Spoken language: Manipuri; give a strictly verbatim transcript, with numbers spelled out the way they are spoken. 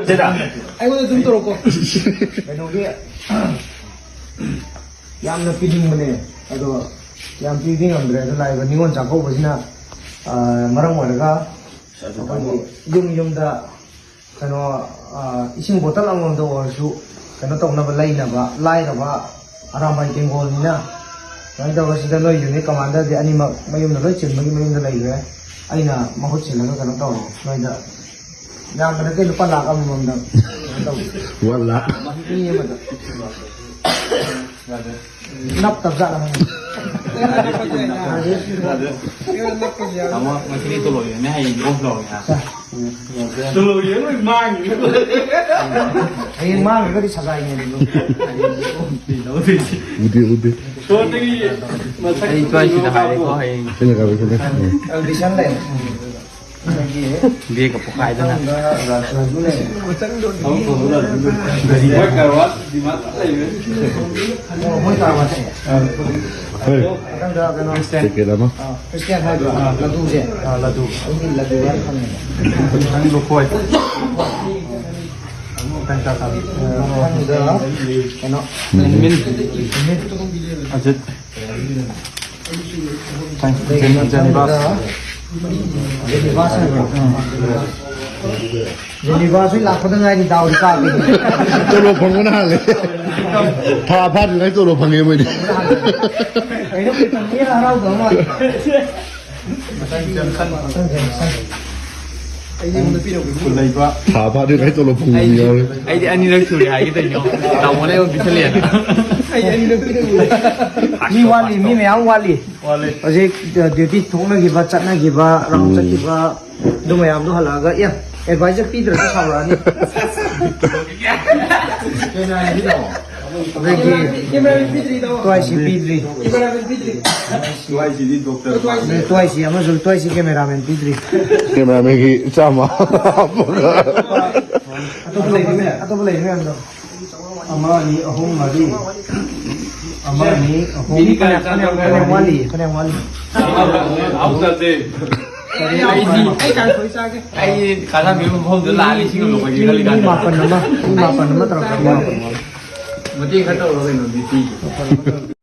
ꯑꯩꯉꯣꯟꯗ ꯑꯗꯨꯝ ꯇꯧꯔꯛꯀꯣ꯫ ꯀꯩꯅꯣꯒꯤ ꯌꯥꯝꯅ ꯄꯤꯅꯤꯡꯕꯅꯦ, ꯑꯗꯣ ꯌꯥꯝ ꯄꯤꯕꯗꯤ ꯉꯝꯗ꯭ꯔꯦ꯫ ꯑꯗꯣ ꯂꯥꯛꯏꯕ ꯅꯤꯉꯣꯜ ꯆꯥꯛꯀꯧꯕꯁꯤꯅ, ꯑ, ꯃꯔꯝ ꯑꯣꯏꯔꯒ ꯑꯩꯈꯣꯏꯒꯤ ꯌꯨꯝ ꯌꯨꯝꯗ ꯀꯩꯅꯣ, ꯑ, ꯏꯁꯤꯡ ꯕꯣꯇꯜ ꯑꯃꯃꯝꯗ ꯑꯣꯏꯔꯁꯨ ꯀꯩꯅꯣ ꯇꯧꯅꯕ, ꯂꯩꯅꯕ, ꯂꯥꯏꯔꯕ ꯑꯔꯥꯝꯕꯥꯏ ꯇꯦꯡꯒꯣꯜꯅꯤꯅ꯫ ꯁꯨꯃꯥꯏꯅ ꯇꯧꯔꯒ ꯁꯤꯗ ꯅꯣꯏ unit commanderꯗꯤ ꯑꯅꯤꯃꯛ ꯃꯌꯨꯝꯗ ꯂꯣꯏ ꯆꯤꯟꯕꯒꯤ ꯃꯌꯨꯝꯗ ꯂꯩꯈ꯭ꯔꯦ꯫ ꯑꯩꯅ ꯃꯍꯨꯠ ꯁꯤꯜꯂꯒ ꯀꯩꯅꯣ ꯇꯧꯔꯦ ꯅꯣꯏꯗ꯫ ꯌꯥꯝꯕ ꯅꯠꯇꯦ, ꯂꯨꯄꯥ ꯂꯥꯈ ꯑꯃꯃꯝꯗ ꯀꯩꯅꯣ ꯇꯧꯔꯦ꯫ One lakh꯫ ꯃꯤ ꯑꯃꯗ꯫ ꯅꯞꯇꯕ ꯖꯥꯠꯂ ꯈꯪꯗꯦ꯫ ꯇꯥꯃꯣ, ꯉꯁꯤꯗꯤ ꯇꯣꯂꯣꯞ ꯌꯦꯡꯅꯤ, ꯍꯌꯦꯡꯗꯤ off ꯂꯧꯔꯒꯦ ꯍꯥ? ꯇꯣꯂꯣꯞ ꯌꯦꯡꯉꯣꯏ, ꯃꯥꯡꯉꯤ꯫ ꯍꯌꯦꯡ ꯃꯥꯡꯉꯒꯗꯤ ꯁꯖꯥꯏꯅꯦ ꯑꯗꯨ꯫ ꯎꯗꯦ, ꯎꯗꯦ꯫ ꯁꯣꯝꯗꯒꯤ ꯃꯁꯛ ꯑꯩ ꯇ꯭ꯋꯥꯏꯁꯤꯗ ꯍꯥꯏꯔꯦꯀꯣ, ꯍꯌꯦꯡ꯫ ꯑꯩꯅ ꯀꯥꯔꯣꯏ, ꯁꯤꯗ꯫ ꯑꯦꯜꯕꯤꯁꯟ ꯂꯩ꯫ ꯑꯗꯒꯤ ꯕꯦꯒꯀ ꯄꯣꯈꯥꯏꯗꯅ꯫ ꯃꯊꯪꯗ ꯔꯥꯖꯨ ꯂꯩ꯫ ꯃꯣꯏ ꯀꯥꯔꯋꯥꯁ ꯗꯤꯃꯥꯟ ꯂꯩꯕꯅꯤ꯫ ꯑꯣ, ꯃꯣꯏ ꯀꯥꯔꯋꯥꯁ꯫ ꯍꯣꯏ꯫ ꯃꯊꯪꯗ ꯀꯩꯅꯣ, ꯄꯦꯀꯦꯠ ꯑꯃ꯫ ꯑꯥ, ꯈ꯭ꯔꯤꯁꯇꯤꯌꯥꯟ ꯍꯥꯏꯕ꯭ꯔꯥ? ꯑꯥ, ꯂꯗꯨꯁꯦ꯫ ꯑꯥ, ꯂꯗꯨ꯫ ꯑꯩꯒꯤ ꯂꯗꯨ ꯍꯥꯏꯅ ꯈꯪꯉꯦ꯫ ꯅꯪ ꯂꯨꯈꯣꯏ꯫ ꯃꯊꯪꯗ ꯀꯩꯅꯣ, ꯃꯤꯟ꯫ ꯃꯤꯟ꯫ ꯑꯖꯤꯠ꯫ ꯖꯦꯅꯤꯕꯥꯁ꯫ ꯖꯦꯅꯤꯕꯥꯁ ꯍꯥꯏꯕ꯭ꯔꯣ? ꯖꯦꯅꯤꯕꯥꯁ ꯍꯣꯏ ꯂꯥꯛꯄꯗ ꯉꯥꯏꯔꯤ, ꯗꯥꯎꯗꯤ ꯀꯥꯞꯄꯦ꯫ ꯇꯣꯂꯣꯞ ꯐꯪꯕꯅ ꯍꯥꯜꯂꯦ꯫ ꯊꯥ ꯐꯥꯗ꯭ꯔꯤꯉꯩ ꯇꯣꯂꯣꯞ ꯐꯪꯉꯦ ꯃꯣꯏꯗꯤ꯫ ꯀꯩꯅꯣ, ꯀꯩꯅꯣ, ꯃꯤꯅ ꯍꯔꯥꯎꯗꯕ ꯃꯥꯜꯂꯦ꯫ ꯂꯩꯕ꯫ ꯊꯥ ꯐꯥꯗ꯭ꯔꯤꯉꯩ ꯇꯣꯂꯣꯞ ꯐꯪꯕ ꯃꯤ ꯌꯥꯎꯔꯦ꯫ ꯑꯩꯗꯤ ꯑꯅꯤꯔꯛ ꯁꯨꯔꯦ ꯍꯥꯏꯒꯦ ꯇꯧꯔꯤꯅꯣ꯫ ꯇꯥꯃꯣꯅ ꯑꯩꯉꯣꯟꯗ ꯄꯤꯁꯜꯂꯛꯑꯦꯅ꯫ ꯃꯤ ꯋꯥꯠꯂꯤ, ꯃꯤ ꯃꯌꯥꯝ ꯋꯥꯠꯂꯤ꯫ ꯋꯥꯠꯂꯤ꯫ ꯍꯧꯖꯤꯛ, ꯑ, duty ꯊꯣꯛꯅꯈꯤꯕ, ꯆꯠꯅꯈꯤꯕ, round ꯎꯝ꯫ ꯆꯠꯈꯤꯕ, ꯑꯗꯨ ꯃꯌꯥꯝꯗꯣ ꯍꯜꯂꯛꯑꯒ, ꯑꯦ, advisor ꯄꯤꯗ꯭ꯔꯁꯨ ꯁꯥꯎꯔꯛꯑꯅꯤ꯫ ꯑꯗꯒꯤ ꯇ꯭ꯋꯥꯏꯁꯤ ꯄꯤꯗ꯭ꯔꯤ꯫ ꯇ꯭ꯋꯥꯏꯁꯤꯗꯤ ꯗꯣꯛꯇꯔ ꯃꯥꯟꯗꯦ꯫ ꯇ꯭ꯋꯥꯏꯁꯤ ꯑꯃꯁꯨ, ꯇ꯭ꯋꯥꯏꯁꯤ cameraman ꯄꯤꯗ꯭ꯔꯤ꯫ Cameramanꯒꯤ ꯆꯥꯝꯃ ꯍꯥꯞꯄꯒ꯫ ꯑꯇꯣꯞꯄ ꯂꯩꯔꯤ ꯃꯌꯥꯝ, ꯑꯇꯣꯞꯄ ꯂꯩꯔꯤ ꯃꯌꯥꯝꯗꯣ꯫ ꯑꯃ, ꯑꯅꯤ, ꯑꯍꯨꯝ, ꯃꯔꯤ꯫ ꯑꯃ, ꯑꯅꯤ, ꯑꯍꯨꯝ꯫ ꯃꯤꯅꯤ ꯀꯌꯥ ꯐꯅꯌꯥꯝ, ꯐꯅꯌꯥꯝ ꯋꯥꯠꯂꯤ, ꯐꯅꯌꯥꯝ ꯋꯥꯠꯂꯤ꯫ ꯑꯍꯨꯝ ꯆꯠꯇꯦ꯫ ꯑꯩꯗꯤ ꯑꯩ ꯀꯥꯡꯁꯣꯏ ꯆꯥꯒꯦ꯫ ꯑꯩ ꯀꯥꯟꯅꯕꯤꯕ ꯃꯐꯝꯗ ꯂꯥꯛꯑ ꯂꯤꯁꯤꯡ ꯑꯃ ꯂꯧꯕꯒꯤ ꯈꯜꯂꯤ ꯃꯤ ꯀꯥꯟꯗ꯫ ꯃꯥꯄꯟ ꯑꯃ, ꯃꯤ ꯃꯥꯄꯟ ꯑꯃ ꯇꯧꯔꯛꯀꯗꯕ꯫ ꯃꯇꯦꯡ ꯈꯔ ꯇꯧꯔꯣ ꯀꯩꯅꯣ, ꯅꯨꯄꯤꯒꯤ꯫